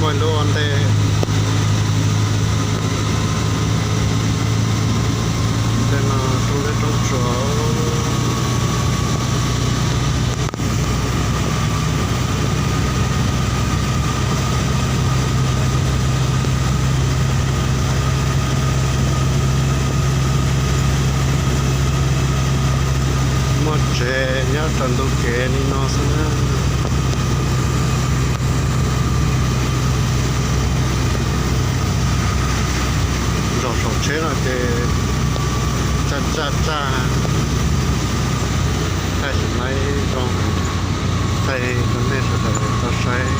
Lub ua ntej, tej no roob dawb roob tsuas. Muaj tsev nyob raws ntug kev li no xwb na. Zaum saum tsheb no ces tsaj tsaj tsaj, thaij tsis laib zoo, thaij rau nej sawv daws tau saib.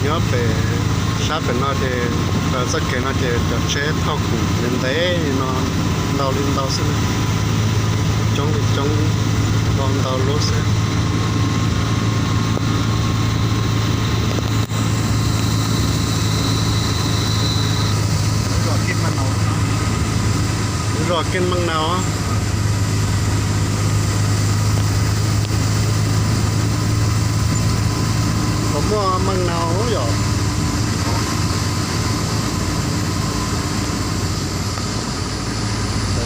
Nyob pem sab pem no ces, txoj kev no ces cov tsheb thauj khoom ntev ntev no ntau li ntau xwb, coob li coob, ntau ntau lub xwb. Zos Keej Meej Nau. Puas muaj meej nau yom?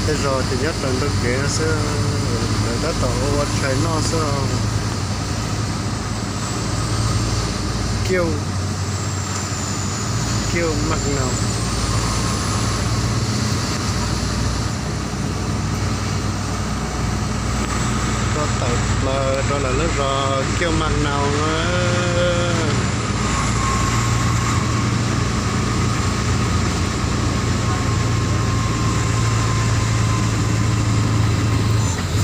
Tej zos ces nyob raws ntug kev xwb, lawv tab tom ua ua tshais noj xwb. Kiuj, Kiuj Meej Nau. Tuaj tawm plaws rau lawv lub zos Kiuj Meej Nau na.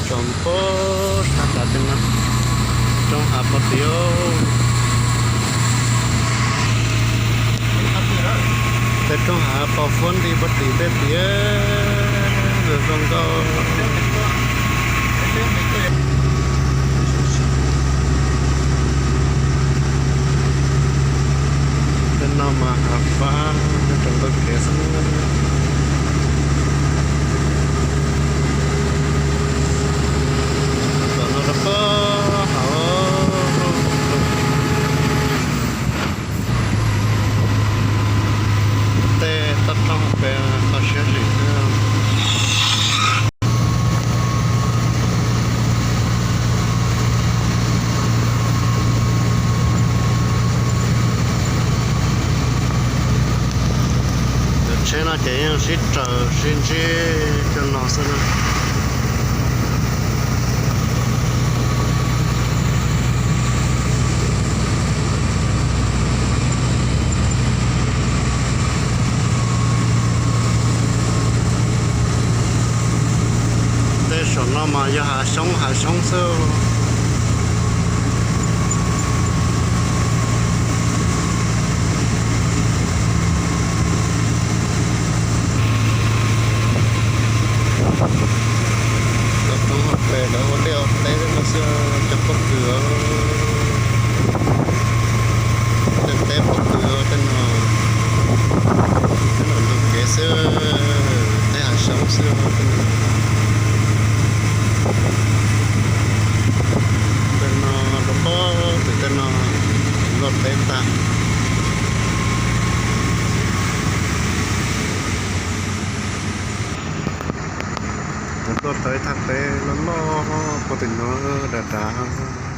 Tsom pob sab nrad tej no, roob hav pog tim. Tej roob hav pog fuab nti pog tim tej tias zoo nkauj. Tej no mas hav fab nyob rau ntug kev xwb. Tom no rau pob hauv. Tej toj roob pem kho siab zim xwb. Cov tsheb no ces yeej sib raws sib ntsib cov no xwb na. Tej saum no mas yog hav xyoob hav xyoob xwb. Cov roob hauv pes lawv ua liaj ua teb no xwb, cov pob kws, tej teb pob kws tej no, tej no ntug kev xwb, tej hav xyoob xwb tej no. Tej no rau pob kws tej no luaj teb tag. Tuaj tau ib thaj teb loj loj puag tim no dav dav.